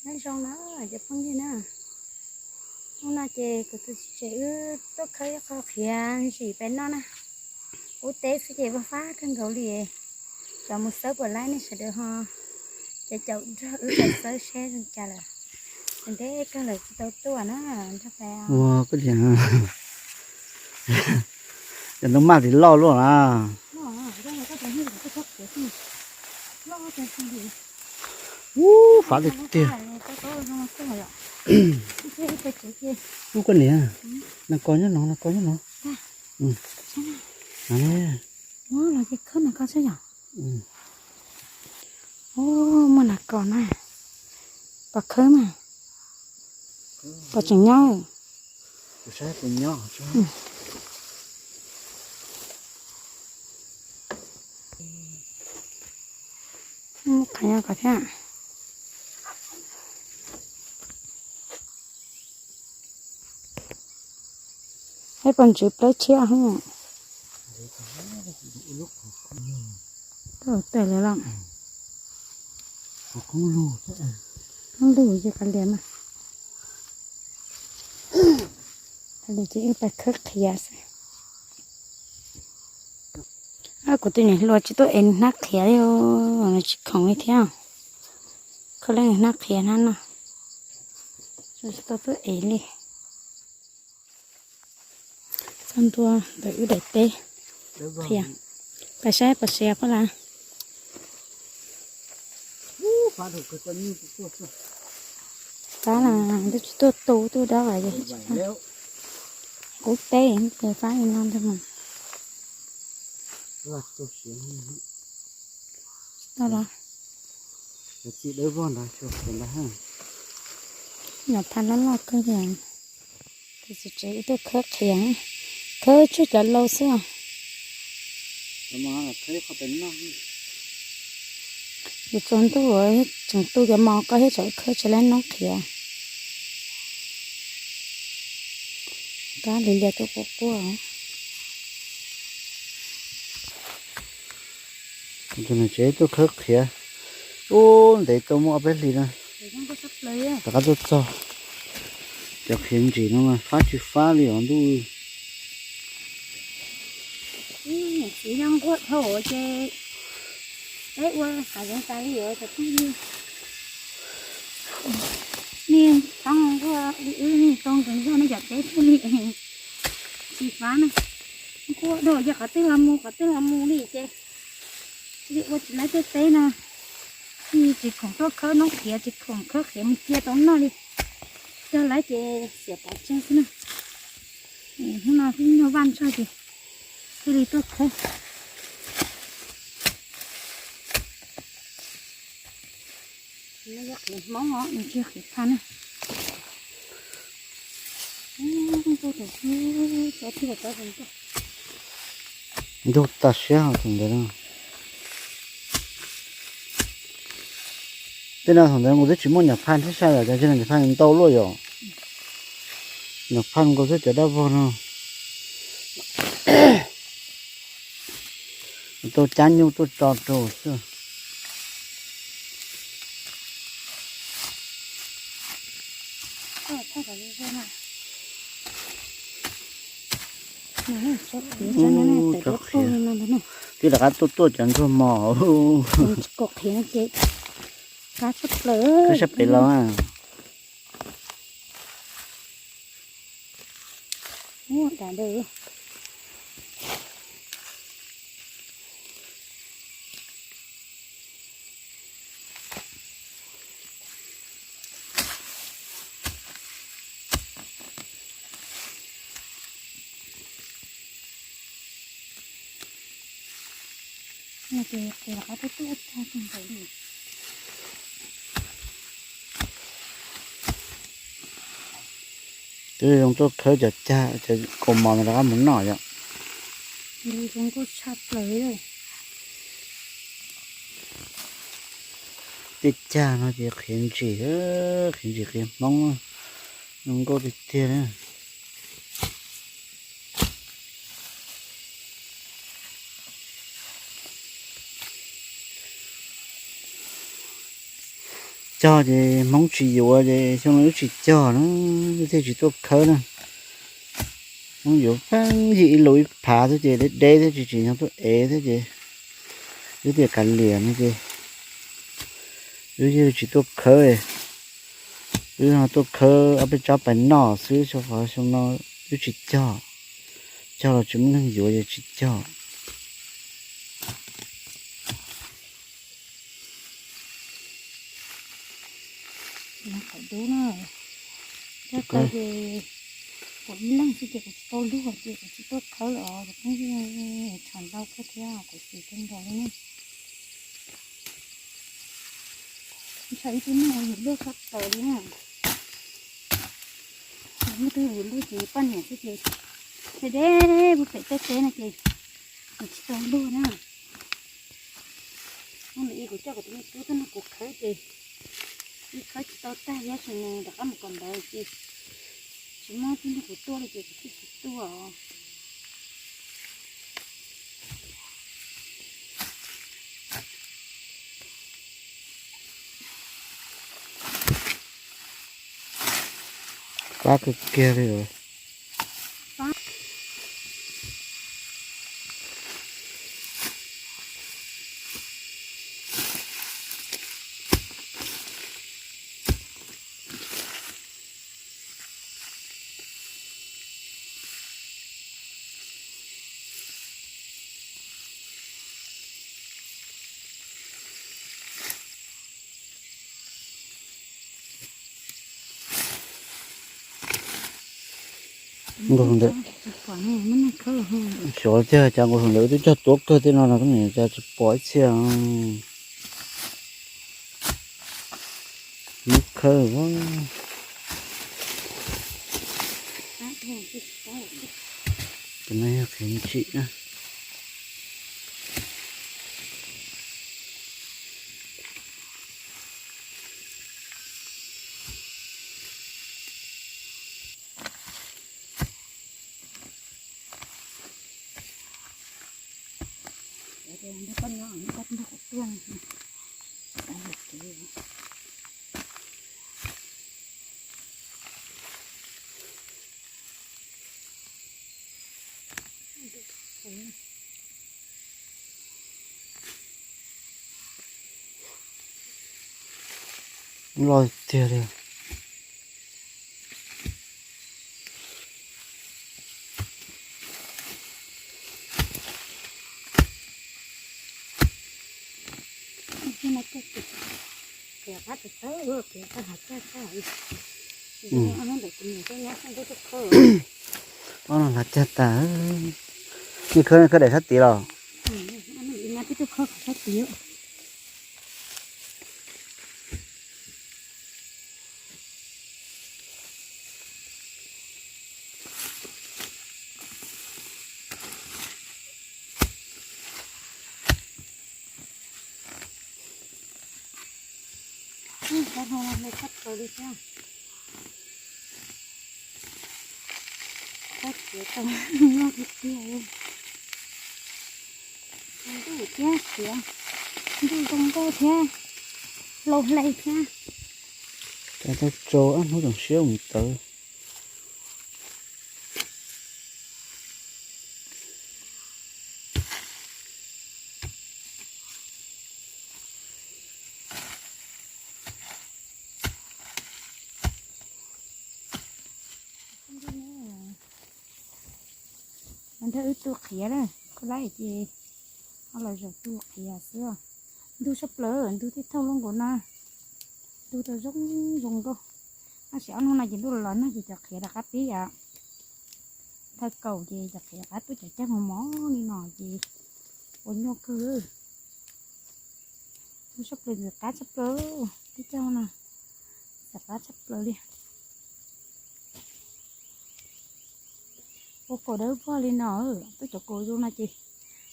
Nyob zoo na cov phooj ywg na, hnub no ces kuv tus txiv tsev wb tuaj khawb ib qho qhiav ntsim pem no na. Qub teb xwb ces vaj fab kawg nkaus li. Cov mus xawb puas laib nej sawv daws ho caum caum nrog wb los xawb seb zoo cas lawm. Ntev kawg lawm tsis tau tuaj na, nrog pais. Ua koj tias cov ntoo maj tim loj luaj na. Ub, fab tiag tiag. Ub, koj niam, nas kos nyob no, nas kos nyob no. Los ces khawb nas kos xwb yom. Ub, muaj nas kos na. Pom khawb mas, pom tseem nyob. Muaj qhov nyob ko thiab. Ib pob ntsws plawb tshiab heev. Tawm lawm los. Qoob lug ces kav liam mas. Kav liam ces wb pais khawb qhiav xwb. Kuv tus niam hluas tsis tuaj ev nws hnab qhiav li, nws tsis khoom li thiab. Khaws leej nws hnab qhiav hnab no, tsis tau tuaj ev li. Txog ntua ntawm wb daim teb, qhiav, pais saib pom siav pab las. Fab las twb tsis tuaj tu tuaj dab las. Qub teb ces fab li no ntag mas. Tsis tau los. Nyuam phaj loj loj kawg li. Tus txiv tsev wb tuaj khawb qhiav, khawb tshuaj cov lau xwb os. Yuav tsaus ntuj tseem tu cov mos ko thiab tseem khawb tsis laib noob qhiav. Kab li lias tuaj quaj quaj. Tus niam tsev tuaj khawb qhiav, ub, ntev tau muaj ob peb hlis na. Rov qab tuaj txog, cov qhiav ntsim no mas fab tsis fab li os ntuj. Niam txiv nyob nquag dhau ces peb ua hav zoov tas li os cov phooj ywg. Nej tau nquag li wb, nej tau nquag nquag nej cov teb thiaj li tsis fab na. Nquag dhau ces qhov twg los mus qhov twg los mus li ces li ua tsis laib tej teb no. Tsis khoom tuaj khawb noob qhiav, tsis khoom khawb qhiav mus cia tau noj li. Cog lawm ces xiam pov tseg xwb na. Hnub no kuj nyuag vaj ntsaj ces thiaj li tuaj khawb. Qhiav Hmoob os, nws tsis qhiav phaj na. Ntug tag siab thaum ntawd. Tej no thaum ntawd nkaus twb tsis muaj nyuam phaj thiab, xyov yog cov tsis nyuam phaj ntau luaj yom. Nyuam phaj nkaus xwb cov dab vog no. Tuaj cab nyuj tuaj tso rau xwb. Twb rov qab tuaj tuaj cov ntsuag mos. Kab sab pem los. Twb zoo tuaj khawb cov cag cov kaus mos no rov qab mus noj yom. Zoo nkauj tshaj plaws li. Tej cag no ces qhiav ntsim, qhiav ntsim qhiav Hmoob, zoo nkauj tiag tiag li. cog ces Hmoob tsis yuav ces xyoo no wb tsis cog na, wb thiaj tsis tuaj khawb na. Hmoob yuav pheej yig ib lus ib phav thiab ces deb deb thiab tsis tsim nyog tuaj ev thiab ces wb thiaj kav liam no ces wb yeej tsis tuaj khawb. Wb ho tuaj khawb ob peb tsob pais noj xwb, xyoo qhov xyoo no wb tsis cog, cog los tsis muaj neeg yuav ces tsis cog. Qhov dub na, cog tau ces kuv ib leeg xwb ces kuv tsis tau luag ces kuv tsis tuaj khawb lawm os, kuv pheej tshav ntau kawg thiab kuv xis kawg nkaus li na. Ntshaw ib tug neeg uas yus luag tshaj plaws li na. Muaj tug yus luag ces poj niam xwb ces deb deb puag pem toj teb no ces nws tsis tau luag na. Hnub ntawd kuv coj kuv tus me tub tuaj nrog kuv khawb ces wb khawb tsis tau tag thiab ces nws rov qab mus kom ntawd ces tsis muaj tib neeg kuv tuaj li ces kuv thiaj tsis tuaj os. Qab kawg kiag li lawm. Nkaus ntawd, xyov tiag cas nkaus ntawd wb twb cog tuav kawg tej no los cas tsis pom ib txhia. Muab khawb. Tus no yog qhiav ntsim na. Loj tiag li. Ob no hlav cag tas. Nej khawb, khawb daim sab tid los? Cov no me tshaj plaws li thiab. Tau khiav tau noj tiag tiag li. Ntuj thiab khiav, ntuj zoo nkauj thiab, hlauv hlais thiab. Cas tau tsaus ob hnub tsoom siab mus tawv. Nrog wb tu qhiav na, koj laib ces ho los zaum tu qhiav xwb. Ntug tshaj plaws, ntug tib thooj lub nkaus no, ntug tau zoo zoo nkauj. Tab sis ob hnub no ces ntuj los nag ces cov qhiav rov qab pib yom. Thawj kaum ces cov qhiav rov qab tuaj cov cag mos mos li no ces ua nyuaj kawg. Ntug tshaj plaws, ntxim qab tshaj plaws, tib co no ntxim qab tshaj plaws li. Ua kaus dawb vog li no, tuaj cov kaus zoo no ces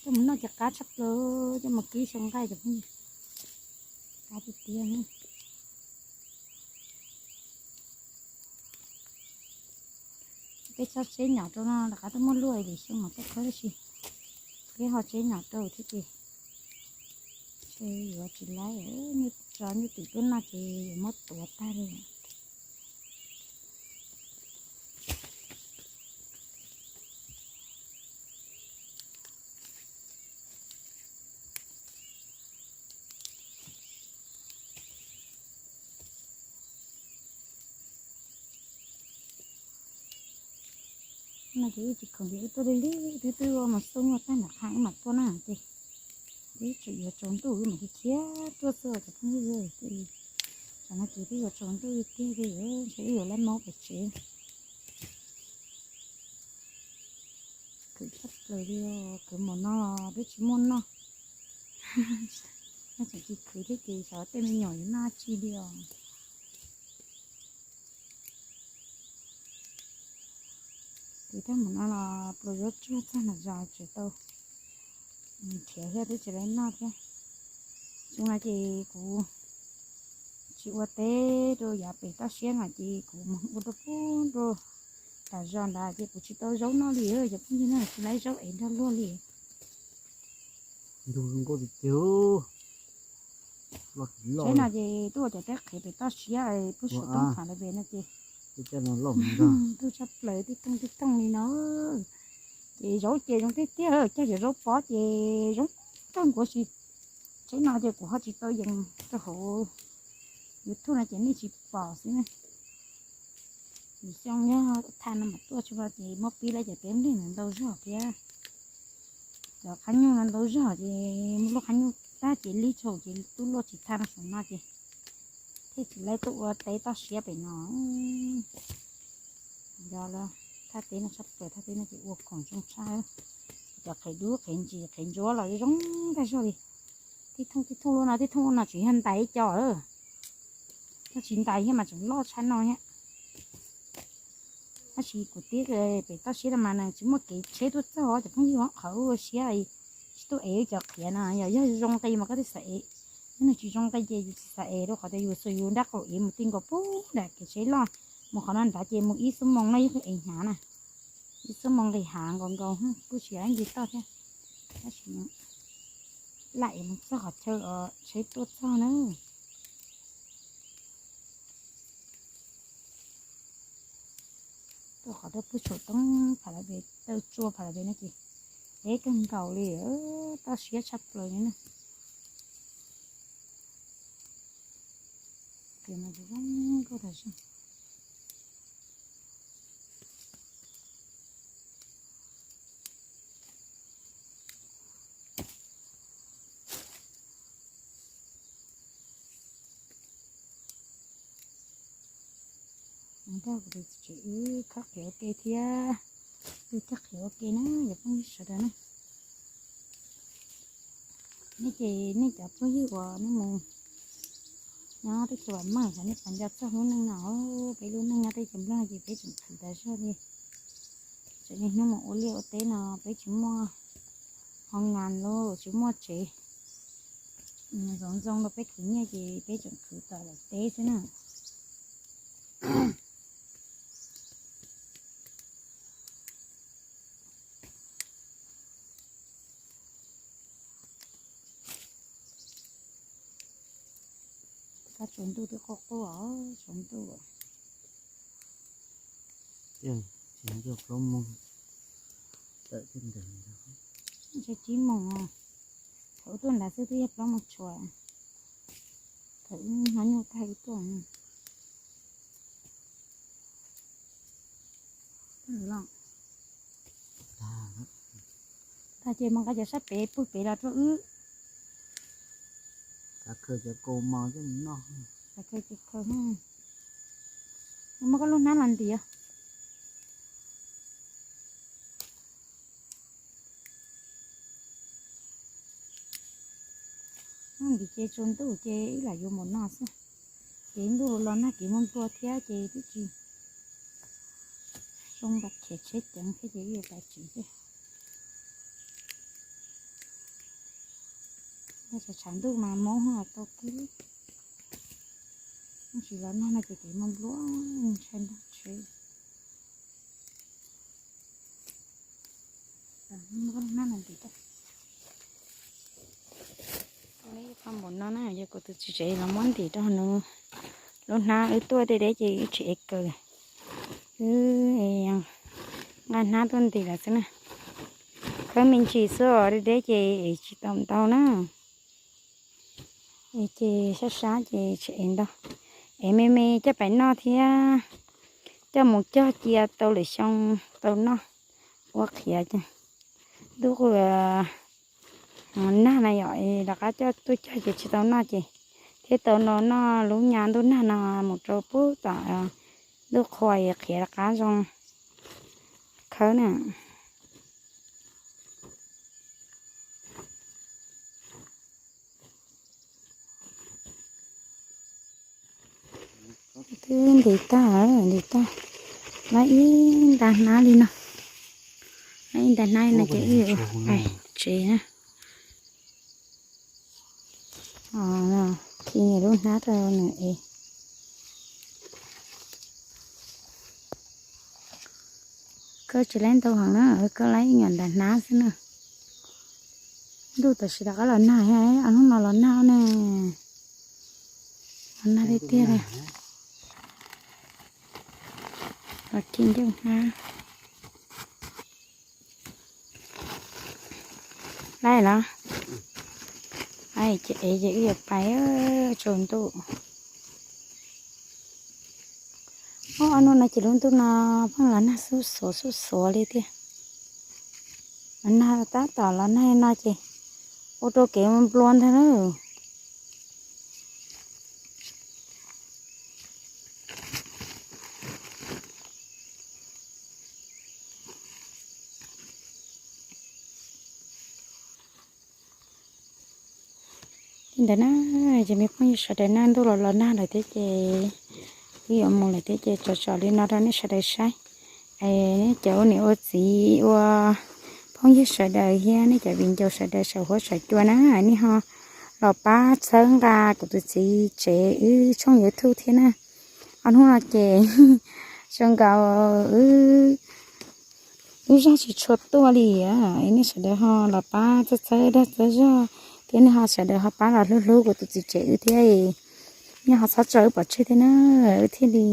tuaj mus noj ces qab tshaj plaws, coj mus kib xyoo nqaij cov phooj ywg, qab tiag tiag. Peb txhob tsheb nyom rau no rov qab tuaj muaj luaj lwm xyoo mas tuaj khawb tab sis peb ho tsheb nyom rau thiab ces ntshe yuav tsis laib, nej Tso nyob tim tuaj noj ces yuav muab tuav tag li. No ces wb tsis khoom ces wb tuaj li li, twb twb ua mos xub nyuaj tag nram qhov wb mam tuaj na ces wb tseem yuav tsaus ntuj wb mam li khiav tuaj xwb cov phooj ywg. Ces tam no ces twb yuav tsaus ntuj tiag tiag li, ntshe wb yuav laj maub pem tsev. Khwv tshaj plaws li, khwv mus no los twb tsis muaj noj. No tseem tsis khwv thiab ces xyov tej me nyuam yuav noj tsi li os. Khwv tag mus no los pluas yuav tsuag txog nram zos tseem tau nrhiav thiab twb tsis lawv noj thiab. Xyoo no ces kuv tsis ua teb rau yav pem toj siab no ces kuv mus ua rau pub rau tas zos ntawd ces kuv tsis tau zaub noj li, cov phooj ywg na, tsis lawv zaub ev nrog luag li. Ntuj zoo nkauj tiag tiag. Saib no ces tuaj ua cov teb qhev pem toj siab pub suav toob tham lawv pem no ces ntuj tshaj plaws tib thooj tib thooj li no. Ces zaub ces zoo tiag tiag, cog cov zaub pob ces zoo kawg nkaus si. Saib no ces kuv ho tsis tau yees rau hauv YouTube no ces nej tsis pom xwb na. Xyoo nyob thaj no mas tuaj tsis pom ces muab pib lawm cov teb nplej ntau zog thiab. Cov qhab nyuj no ntau zog ces muab luaj qhab nyuj tag ces lib tshau ces tub luaj tsis thaj no saum no ces thiaj tsis lawv tuaj ua teb toj siab pem no. Yog lawm, thaj teb no tshaj plaws, thaj teb no ces ua khoom zoo tshaj. Cov qhev dub qhev ntsis qhev ntsuab los zoo tag zog li. Tib thooj tib thooj luaj no, tib thooj luaj no tsis yog ntais ib co, tab sis ntais thiab mas tseem loj tshaj no thiab. Tab sis kuv tib pem toj siab no mas nws tsis muaj kev tsheb tuaj txog, cov phooj ywg, qhov ua siab tsis tuaj ev cov qhiav no, yog yog zoo nqi mas koj thiaj xav ev. Yog nws tsis zoo nqi ces yus tsis xav ev rau qhov tias yus xuas yus nrab qaum ev mus ti nkaus pub nram kev tsheb loj, mus qhov no nrad ces mus ib xuab moos no yeej ev hnyav na. Ib xuab moos nqis hav nkaus nkaus, kuj tsis yog ib ntsis toj thiab. Tab sis laj ev mus txog qhov chaw tsheb tuaj txog na. Tuaj qhov rau pug tshuam toob phav lawv pem, taw tsua phav lawv pem no ces deb kawg nkaus li, toj siab tshaj plaws li na. Ces mas zoo nkauj tas zog. Ntag kuv tus txiv wb khawb qhiav ua ke thiab, wb khawb qhiav ua ke na, cov phooj ywg sawv daws na. Nej ces nej cov phooj ywg uas nej mus nyob teb chaws vam meej, xyov nej puas nco txog lub neej no. Peb lub neej nyob teb chaws Nplog ces peb tseem khwv tas zog li. Tseem niaj hnub mus ua liaj ua teb no, peb tsis muaj hoo ngas los tsis muaj tsev zoo zoo rau peb khwv nyiaj ces peb tseem khwv tom lawm teb xwb na. Kab tsaus ntuj twb quaj quaj, tsaus ntuj. Tsis yog plaub moos, tawm thiab ntawd. Ntshe tsib moos, thaum wb tuaj nrad xwb twb yog plaub moos tshuav. Thaum wb hnov nyuj tag wb tuaj. Tag ces mus nqa cov sab pem pw pem los rau wb. Xav khaws cov kaus mos coj mus noj. Xav khaws cov kaus, muab koj lub hnab los ntim. Noj ntim ces tsaus ntuj ces wb lam yuav mus no xwb. Kev ntuj los nag kev muaj nplua thiab ces twb tsis zoo npaum khiav tsheb ceev thiab ces wb yuav tau tsev xwb. Tshav tshav ntuj mas mob hwj tau kub. Tab sis los nag no ces kev muaj nplua, ntshai nrog tsheb. Nag no ntim, Npaum no na, yog kuv tus txiv tsev los muab ntim rau nws lub hnab, wb tuaj deb deb ces wb tsis ev kaws, wb nqa hnab tuaj ntim lawm xwb na. Khawb me ntsis xwb os, deb deb ces ev tsis tau ntau na. Ev ces sab sab ces tsis ev ntau, ev me me coj pais noj thiab, coj mus cog cia tau lwm xyoo tau noj, ua qhiav ces ntuj nag na yom, rov qab coj tuaj cog ces tsis tau noj ces thiaj tau noj lub nyab ntuj nag no mus rau puag tom ntuj qhua es qhiav rov qab zoo khawb na. Twb ntim tag, ntim tag, lawv ib nta hnab li no, lawv ib nta hnab li no ces wb yuav pais tsev na. Khi lub hnab rau nws ev. Khawb tsis laib ntau heev na, khawb laib ib nyuag nta hnab xwb na. Ntuj tam sim rov qab los nag, ob hnub no los nag ne, los nag tiag tiag li. Los khi ncauj hnab. Laib los, ces ev ces wb yuav pais tsaus ntuj. Ob hnub no ces lub ntuj no pheej los nag xub xuav xub xuav li tiag. Los nag tab tom los nag no ces ua rau kev nplua ntag na. Li ntawd na, ces me phooj ywg sawv daws na, ntuj los los nag lawm thiab ces wb yuav mus lawm thiab ces tso tso li no rau nej sawv daws saib. Es nej cov ua niam ua txiv ua phooj ywg sawv daws thiab nej cov viv ncaus sawv daws saum huab saum cua na, nej ho los pab txhawb nqa kuv tus txiv tsev wb tshooj YouTube thiab na. Ob hnub no ces zoo nkaus wb zaj tsis tshua tuaj li, nej sawv daws ho los pab txhawb txhawb dag txhawb zog thiab nej ho sawv daws ho pab los hlub hlub kuv tus txiv tsev wb thiab. Nej ho txhob tso wb pov tseg thiab na, wb thiaj li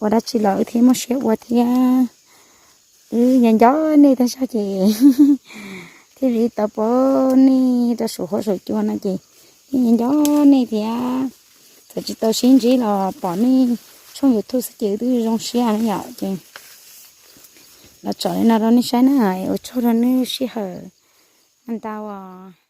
ua dab tsi los wb thiaj muaj siab ua thiab. Wb nco nco nej tag zog ces thiaj li tau pab nej rau saum huab saum cua no ces wb nco nco nej thiab. Txawm tsis tau sib ntsib los pom nej tshooj YouTube xwb ces wb twb zoo siab na yom. Ces los tso li no rau nej saib na, ua tsaug rau nej sij hawm ntau os.